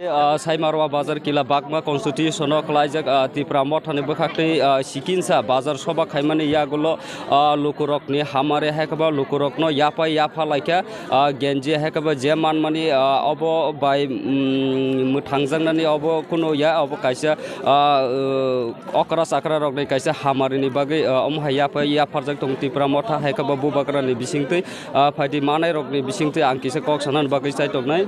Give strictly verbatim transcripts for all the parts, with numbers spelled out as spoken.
Ah, Saimarwa Bazar Kila Bagma Constitution o khlaijak, ah, Tipra Mothani bwkhaktwi, ah, sikinsa bazar soba khaimani yagulo, ah, lukurokni hamari hai khe bo lukurokno yapai yapha laikha, ah, genji hai khe bo je manmani, ah, obo bai, mm, mwthangjaknani obo kuno ya, obo kaisa, ah, uh, okra chakra rokni kaisa hamarini bagwi, ah, omo hai yapai yapharjak tongo Tipra Motha hai khe bo bubagrani bisingtwi, ah, phaidi manai rokni bisingtwi ang kisa kok sanani bagwi chai tongnai.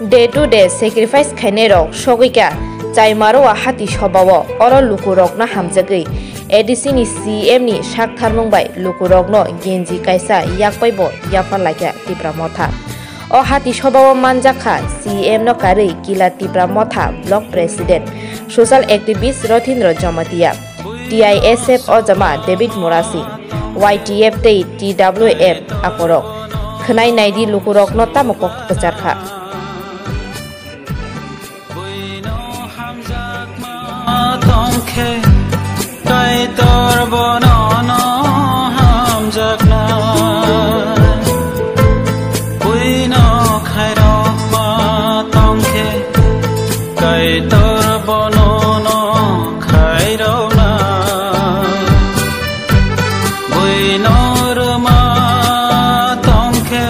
Day to day sacrifice khainai rok sogwi kha Chaimarowa hati sobao, oro lukurokno hamjagwi A D C ni C M ni sak tharmung bai lukurokno genji kaisa yakpai bo yapha laikha Tipra Motha. O hati sobao manjak kha C M no karwi Kila Tipra Motha Block President, social activist Rothindra Jamatia. T I S F ojama David Murasing, Y T F tei T W F akorok. Khwnai naidi lukurokno tamo kok kwchar kha. Buino hamjakma tongkhe, Kaitor bono no hamjakna. Buino khairokma tongkhe, Kaitor bono no khairokna. Buino rwma tongkhe,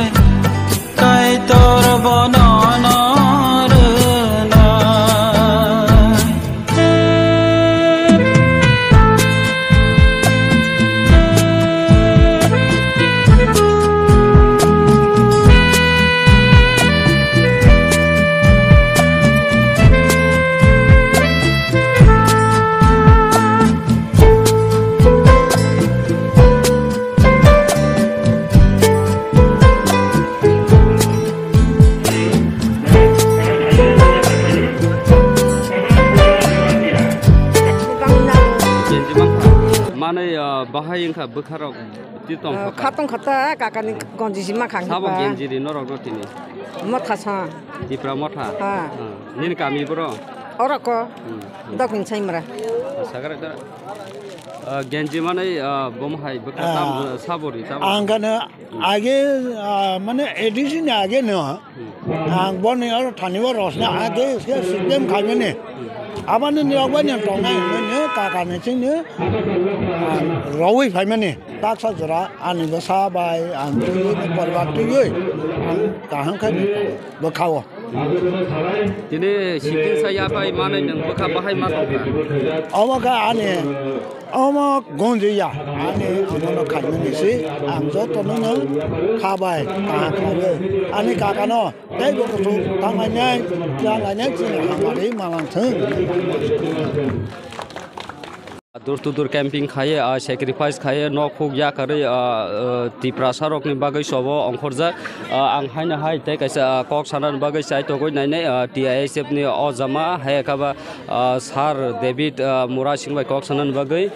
Kaitor bono no rwnai. Manwi, ah, bahai wngkha bwkharok twi tongkha. Ah, kha tongkha ta, kakani gonji sima khang sabo hinkha. Genji ri norok no tini. Motha sa. Tipra Motha. Ha. Ah, nini kami boro? Oro ko. Hmm. Dokhin Saimra. Sagara da. Ah, genji manwi, ah, bomo hai bwkha tam, ah, sabo ri, sabo. Ang gana age, ah, mane A D C ni age no. Hmm. Ang boni oro thani o rosna age se system khaimani. Hmm. Abani ni rok bai ni tongnai ni kaka ni chini, ah, rawi phaimani. Taksa jora ani bwsa bai ang twiwi ni poribar twiwi ang kaham khe bwkha o. Tini sikin sa ya bai manwi nwng bwkha bahai ma tongkha. Omo khe ani omo gonji ya ani omo no khaimani si ang joto no no kha bai kaham khlaiwi ani kaka no tei bo kuchuk tanglainai tanglainai chini hamari malang thung. Door to door camping khai, ah, sacrifice khai, nok huk yakarwi, ah, ah, Tiprasa rokni bagwi sobo ongkhorjak. Ah, ang haino hai tei kaisa, ah, kok sanani bagwi chai togwi nainai, ah, T I S F ni ojama hai khe ba, ah, Sir David, ah, Murasing bai kok sanani bagwi.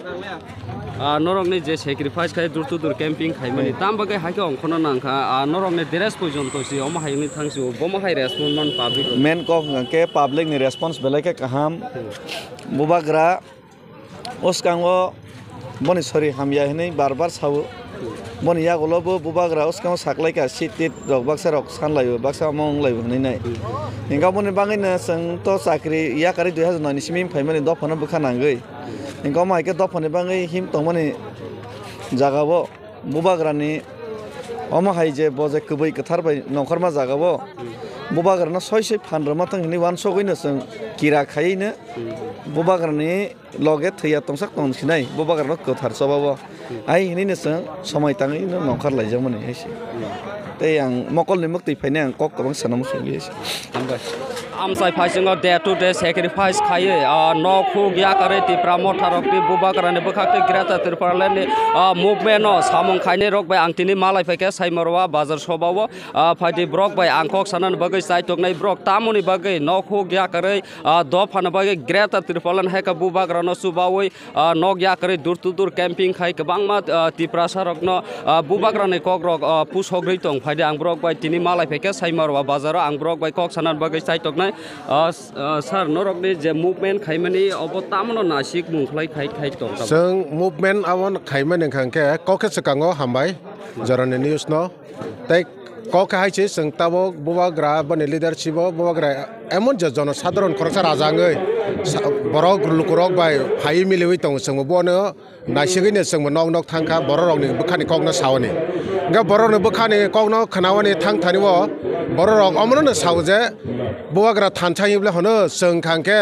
Ah, norokni je sacrifice khai door to door camping khaimani, hmm, tam bagwi hai khe ongkhorna nangkha, ah, norokni dress pojonto si omo hai wngwi thang si o, bomo hai response man public rok. Main kok hwnkha khe public ni response belai khe kaham. Hmm. Bubagra Bwskango boni sori hamya hinwi bar bar sao. Boni yagulo bo bubagra bwskango saklaikha, seat tit rok baksa rok sanlaio, baksa omo wnglaio hinwi nai. Hinkhe boni bagwino chwng to chakri yakarwi dui hazar noi ni simi phaimani dophano bwkha nangwi. Hinkhe omo hai khe dophani bagwi him tongmani jagao bubagrani omo hai je bo je kwbwi kwthar bai nongkhorma jagao bubagrano soi soi phan rwma thang hinwi uansugwino chwng kira khaiwino bubagrani loge thwiya tongsak tong sinai, bubagrano kwthar chobao. Hmm. Ai hinwi no chwng somoi tangwi no nongkhor laijakmani hai se. Hmm. Tei ang mokolni mwktwi phainai ang kok kwbang sana muchungwi hai se. Hambai. Amchai phaisingo day to day sacrifice khaiwi, ah, nok huk yakarwi Tipra Motha rokni bubagrani bwkhaktwi Greater Tipraland ni, ah, movement no samung khainai rok bai ang tini malai phaikha Saimoroa bazar sobao, ah, phaidi borok bai ang kok sanani bagwi chai toknai borok tamoni bagwi nok huk yakarwi, ah, dophani bagwi Greater Tipraland hai khe bubagrano chubawi, ah, nok yakarwi door to door camping khai kwbangma, ah, Tiprasa rokno, ah, bubagrani kok rok, ah, pusogwi tong phaidi ang borok bai tini malai phaikha Saimoroa bazaro ang borok bai kok sanani bagwi chai toknai. Ah, s-, ah, sir, norokni je movement khaimani, obo tamno naisik mung khlai khai khai tong tamo? Chwng movement abo khaimani hwnkha khe kok khe swkango hambai jorani news no. Tei kok khe hai se chwng tabuk bubagra boni leadership o bubagra emon je jono sadharon khoroksa raja wngwi sa-, borok lukurok bai phaiwi miliwi tongo, chwngbo bono naisigwino chwngbo nok nok thangkha, bororokni bwkhani kokno saoni. Hwnkhe borokni bwkhani kokno khnaoni thang thani o bororok omono sao je bubagra thansa hinwi hwno chwng kha hwnkhe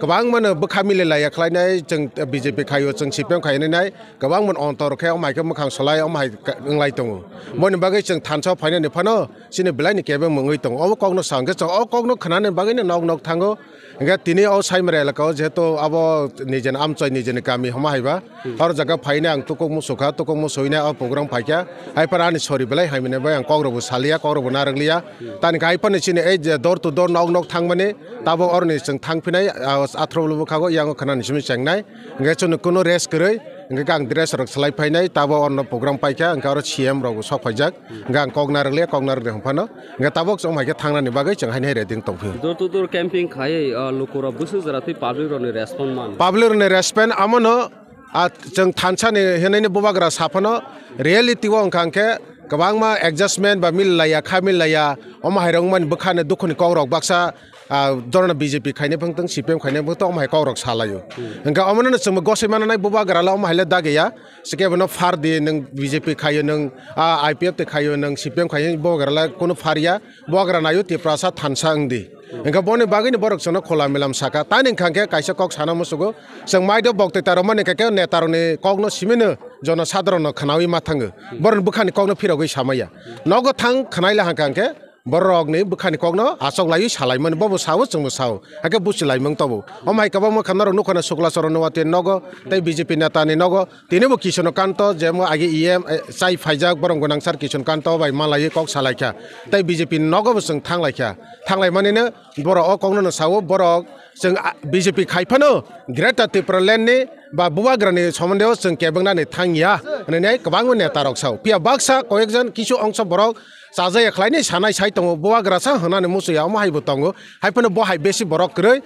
kwbangmano bwkha mililaiya khlainai, chwng B J P khaio, chwng C P M khainai, kwbangmano ontor khe omo hai khe mwkhang solai omo hai ka-, wnglai tongo. Boni bagwi chwng thansa phainani phano chini belaini kebeng mungwi tongo. Obo kokno sa hwnkhe chwng o kokno khnani bagwino nok nok thango. Hingke tini o Saimara elaka o jehetu abo nijeni amchoi nijeni kami homa haiba. Hmm. Oro jaga phaina ang tukuk musu kha, tukuk musu hina o program phaikha. Hai phano ani sori belai haimani bai ang kok rokbo saliya, kok rokbo narwkliya. Hmm. Tani khe hai phano chini ei je door to door nok nok thangmani tabo oroni chwng thangphinai, ah, athro bwkhago yang o khwnani simi chengnai. Hingke chwngno kuno rest kwrwi, hingke ang dress rok swlai phainai, tabo orno program paikha, hingke oro C M rokbo sok phaijak. Hingke ang kok narwkliya, kok narwkdi hwnphano. Hingke tabok chwng hai khe thangnani bagwi chwng haino hai ready wng tongphio. Door to door camping khai, ah, lukurok bwswk jora twi public rokni respond man. Public rokni respond amono, ah, chwng thansani hwnwi bubagra saphano reality o wngkha hwnkhe kwbangma adjustment ba mil laiya, kha mil laiya, omo hai rok wngmani bwkhani dukhuni kok rok baksa, ah, jorano B J P khainai phwng tong, C P M khainai phwng tong, omo hai kok rok salaio. Hmm. Hwnkhe omono chwngbo gosoi mananai bubagra le omo hai le dagiya. Sikhe bono phar di, nwng B J P khaio, nwng, ah, I P F twi khaio, nwng C P M khaio, bubagra le kunu phar ya, bubagra naio Tiprasa thansa wng di. Hingke boni bagwino borok chwngno khula milam saka. Tani wngkha khe kaisa kok sana musugo, chwng maido bok twi tarok mani khe neta rokni kokno simino jono sadharon no khwnawi ma thango. Borokni bwkhani kokno phirogwi samaya. Nogo thang khwnai la hangkha hingke, bororokni bwkhani kokno achok laiwi salaimani, bobo sao, chwngbo sao, hakhe buchilaimung tobo. Omo hai kwbangma kha norok nukha na Sukla Charan Nowati nogo tei B J P neta ni nogo, tini bo Kishon Kanto, jemo age E M, eh, chai phaijak, borok gwnang sar Kishon Kanto bai malaiwi kok salaikha, tei B J P ni nogo bo chwng thanglaikha, thanglaimanino borok o kokno no sao, borok chwng, ah, B J P khai phano Greater Tipraland ni ba bubagrani somonde o chwng kebengnani thangya hwnwi kwbangma neta rok sao. Phiya baksa koyekjon kisu ongso borok chajaya khlainai sanai sai tongo, bubagra sa hwnani muchungya omo haibo tongo. Hai phano bo hai besi borok kwrwi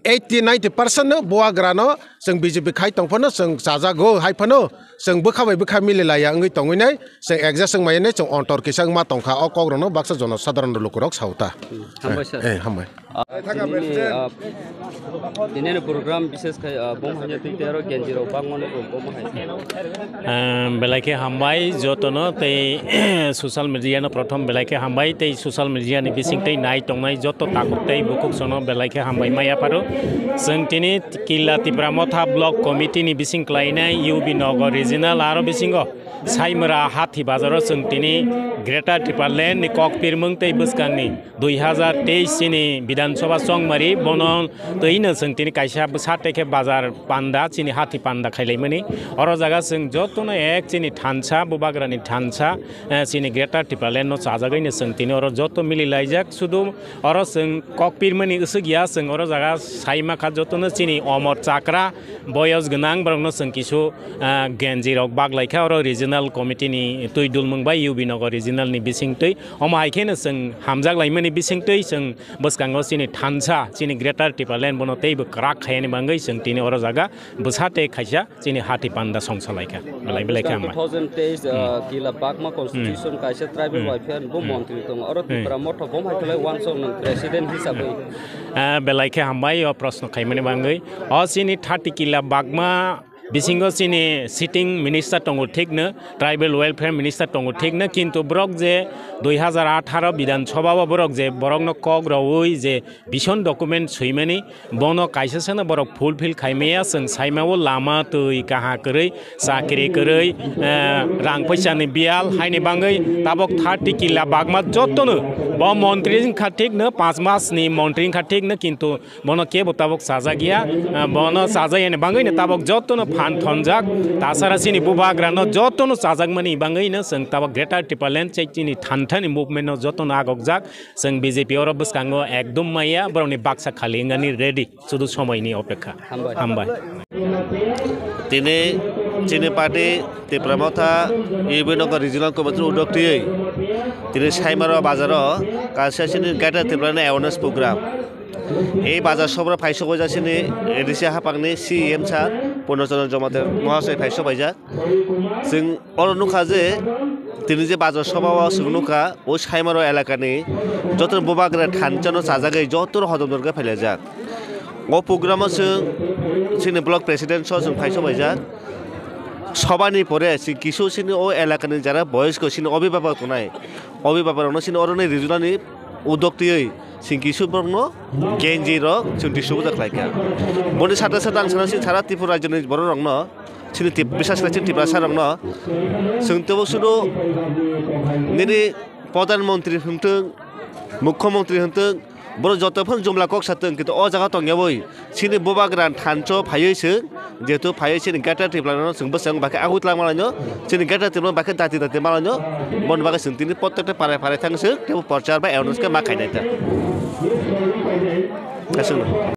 eighty ninety percent no bubagrano chwng B J P khai tong phano chwng chajago, hai phano chwng bwkha bai bwkha mililaiya wngwi tongwinai chwng adjust wngmaya hinwi chwng ontor kisa wngma tongkha. O kokrokno baksa jonosadharon lukurok sao ta. Hambai sir. Eh, hambai. Ah, tinini, ah, tinini program bishes khai, ah, bom hanya twi tei aro genji rok bangmano bo bom hai. Ah, belai khe hambai jotono tei social media no prothom belai khe hambai tei social media ni bising tei nai tongnai joto takhuk tei bukhuk sono belai khe hambai maya pharo. Chwng tini Killa Tipra Motha Block Committee ni bising klainai U B Nagar Regional aro bisingo Saimwra Hathi Bazaro chwng tini Greater Tipraland ni kok pirmung tei bwskangni dui hazar teis chini Bidhan Sabha chongmari bono twino chwng tini kaisa bwsa tei khe bazar panda chini Hathi Panda khailaimani. Oro jaga chwng jotono ek chini thansa, bubagrani thansa, eh, chini Greater Tipraland no chajagwi no chwng tini oro joto mililaijak. Sudu oro chwng kok pirmani wswk ya, chwng oro jaga sai ma kha jotono chini Omor Chakra, boyos gwnang borokno chwng kisu, ah, genji rok bak lai kha oro regional committee ni twi dulmung bai U B Nagar regional ni bising twi. Omo hai khe no chwng hamjak laimani bising twi chwng bwskango chini thansa, chini Greater Tipraland bono teibo kwrak khaiyani bagwi chwng tini oro jaga bwsa tei khaisa chini Hathi Panda song salai kha. Belai belai khe hambai. Two thousand teis, uh, Hmm. Killa Bagma Hmm. constitution kaisa tribal Hmm. welfare bo Hmm. montri tongo. Oro Hmm. Tipra Motha bom hai khlai wansong nang president hisabwi. Ah, belai khe hambai o proshno khaimani bagwi. O chini thirty Killa Bagma bisingo chini sitting minister tongo thikno, tribal welfare minister tongo thikno, kintu borok je dui hazar atharo Bidhan Sabha o borok je borokno kok rwui je vision document swimani, bono kaisa sano borok fulfill khaimaya, chwng saimao lama twi kaha kwrwi, chakri kwrwi, eh, rang paisa ni biyal haini bagwi tabok thirty Killa Bagma jotono bo montri wngkha thikno, panch mas ni montri wngkha thikno, kintu bono kebo tabok chajak ya, eh, bono chajak yani bagwi no tabok jotono phan thonjak, tasara chini bubagra no jotono chajakmani bagwi no chwng tabok Greater Tipraland chini thanthani movement no jotono agokjak. Chwng B J P oro bwskango ekdum maya, borokni baksa khali wngani ready, sudu somoini opekha. Hambai. Hambai. Tini chini party Tipra Motha U B Nagar Regional Committee udoktwi tini Saimaro bazaro kaisa chini Greater Tipraland awareness program. Ei bazar sobra phaisok waijak sini A D C hapangni C E M sir Purnochondra Jomatia Mahasai phaisok waijak. Chwng oro nukha je tini je bazar sobra o chwng nukha o Saimaro elakani joto bubagra thanchano chajagwi joto hodom dorga phailajak. O program o chwng chini block president so chwng phaisok waijak. Sobani pore chwng kisu chini o elakani jara boyosko chini obibabak tongnai, obibabak rokno chini oroni rijunani udok twiwi chwng kisu borokno genji rok chwng distributor khlaikha. Boni sata sata ang sana chini sara Tripura rajyoni borok rokno chini Tip-, bisas khlai chini Tiprasa rokno chwng tebo sudu nini Pradhan Mantri hwntwng, Mukhyamantri hwntwng, borok joto phano jumla kok satwng, kintu o jaga tongyawi chini bubagra thancho phaiwi chwng, jehetu phaiwi chini Greater Tipraland no chwng bwsang bakhe agwi twlang malaino, chini Greater Tipraland bakhe dati dati malaino, boni bagwi chwng tini prottekta parai parai thang chwng tebo porchar bai awareness khe ma khainai ta. Aswkno.